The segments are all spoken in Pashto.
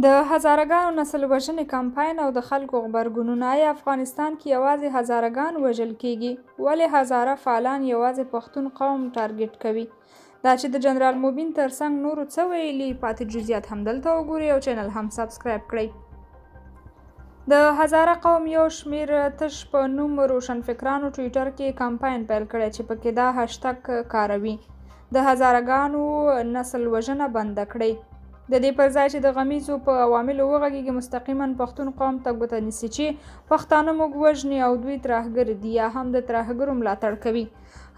د هزاره ګانو نسل وژنې کمپاین او د خلکو غبرګونونه، ایا افغانستان کې یوازې هزاره ګان وژل کیږي؟ ولې هزاره فعالان یوازې پښتون قوم ټارګټ کوي؟ دا چې د جنرال مبین ترڅنګ نورو څه ویلي، پاتې جزئیات هم دلته وګورئ او چینل هم سبسکرایب کړئ. د هزاره قوم یو شمیر تش په نوم روشنفکرانو ټویټر کې کمپاین پیل کړی چې پکې دا هشتګ کاروي، د هزاره ګانو نسل وژنه بنده کړئ. د دې پر ځای چې د غمیزو په عواملو وغږیږي، مستقیما پښتون قوم ته ګوته نیسي چې پښتانه موږ وژني او دوی ترهګر دي یا هم د ترهګرو ملاتړ کوي.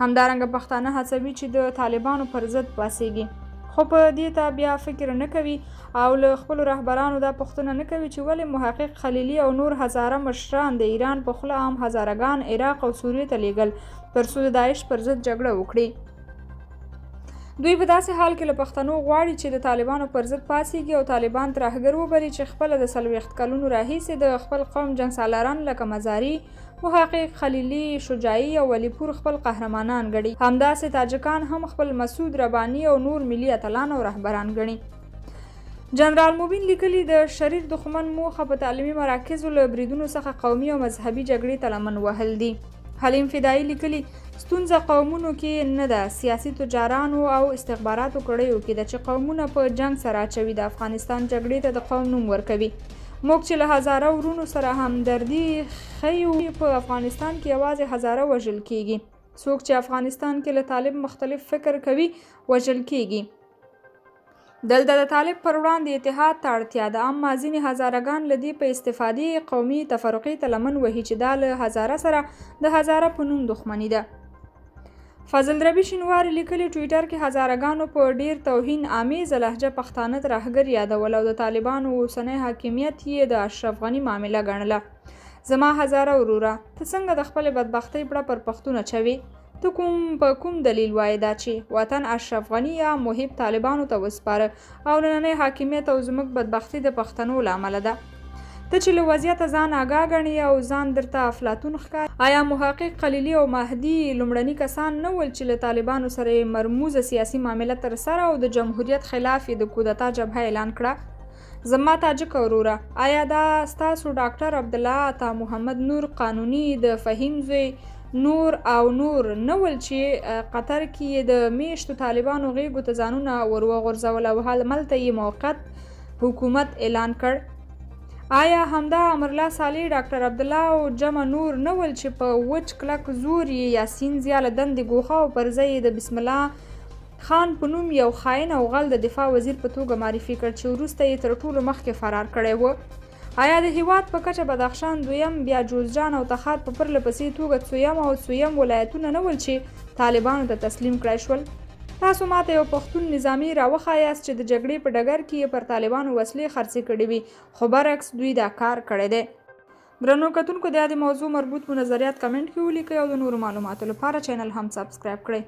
همدارنګه پښتانه هڅوي چې د طالبانو پر ضد پاڅیږي، خو په دې ته بیا فکر نه کوي او له خپلو رهبرانو دا پوښتنه نه کوي چې ولې محقق، خلیلي او نور هزاره مشران د ایران په خوله عام هزاره ګان عراق او سوریې ته لیږل تر څو د داعش پر ضد جګړه وکړي. دوی په داسې حال کې له پښتنو غواړي چې د طالبانو پر ضد پاڅیږي او طالبان ترهګر وبلي چې خپله د 40 کلونو راهیسې د خپل قوم جنګسالاران لکه مزاري، محقق، خلیلي، شجاعي او ولیپور خپل قهرمانان ګڼي. همداسې تاجکان هم خپل مسعود، رباني او نور ملي اتلان او رهبران ګڼي. جنرال مبین لیکلي، د شریر دښمن موخه په تعلیمي مراکزو له بریدونو څخه قومي او مذهبي جګړې ته لمن وهل دي. حلیم فدایي لیکلي، ستونزه قومونو کې نه ده، سیاسي تجارانو او استخباراتو کړیو کې ده چې قومونه په جنګ سره اچوي، د افغانستان جګړې ته د قوم نوم ورکوي. موږ چې له هزاره ورونو سره همدردي ښیو، په افغانستان کې یوازې هزاره وژل کیږي. څوک چې افغانستان کې له طالب مختلف فکر کوي وژل کیږي. دلته د طالب پر وړاندې اتحاد ته اړتیا ده، اما ځینې هزاره ګان له دې په استفادې قومي تفرقې ته لمن وهي چې دا له هزاره سره د هزاره په نوم دښمني ده. فضل ربي شینواري لیکلي، ټویټر کې هزاره ګانو په ډیر توهین آمیزه لهجه پښتانه ترهګر یادول او د طالبانو اوسنی حاکمیت یې د اشرف غني معامله ګڼله. زما هزاره وروره، ته څنګه د خپلې بدبختۍ پړه پر پښتون اچوې؟ ته کوم په کوم دلیل وایې دا چې وطن اشرف غني یا محب طالبانو ته وسپاره او نننی حاکمیت او زموږ بدبختي د پښتنو له امله ده؟ ته چې له وضعیته ځان آګاه ګڼې او ځان درته افلاطون ښکاري، آیا محقق، خلیلي او مهدي لومړني کسان نه ول چې له طالبانو سره یې مرموزه سیاسي معامله ترسره او د جمهوریت خلاف یې د کودتا جبهه اعلان کړه؟ زما تاجک وروره، آیا دا ستاسو ډاکټر عبدالله، عطا محمد نور، قانوني، د فهیم زوی، نور او نور نه ول چې قطر کې یې د میشتو طالبانو غېږو ته ځانونه ور وغورځول او هملته یې موقت حکومت اعلان کړ؟ آیا همدا امرالله صالح، ډاکټر عبدالله او جمع نور نه ول چې په وچ کلک زور یې یاسین ضیا له دندې ګوښه او پر ځای یې د بسم الله خان په نوم یو خاین او غل د دفاع وزیر په توګه معرفي کړ چې وروسته یې تر ټولو مخکې فرار کړی و؟ آیا د هیواد په کچه بدخشان دویم، بیا جوزجان او تخار په پرله پسې توګه څویم او څویم ولایتونه نه ول چې طالبانو ته تسلیم کړای شول؟ تاسو ماته یو پښتون نظامي راوښایاست چې د جګړې په ډګر کې یې پر طالبانو وسلې خرڅې کړې وي، خو برعکس دوی دا کار کړی دی. درنو کتونکو، د یادې موضوع مربوط مو نظریات کمنټ کې ولیکئ او د نورو معلوماتو لپاره چینل هم سبسکرایب کړئ.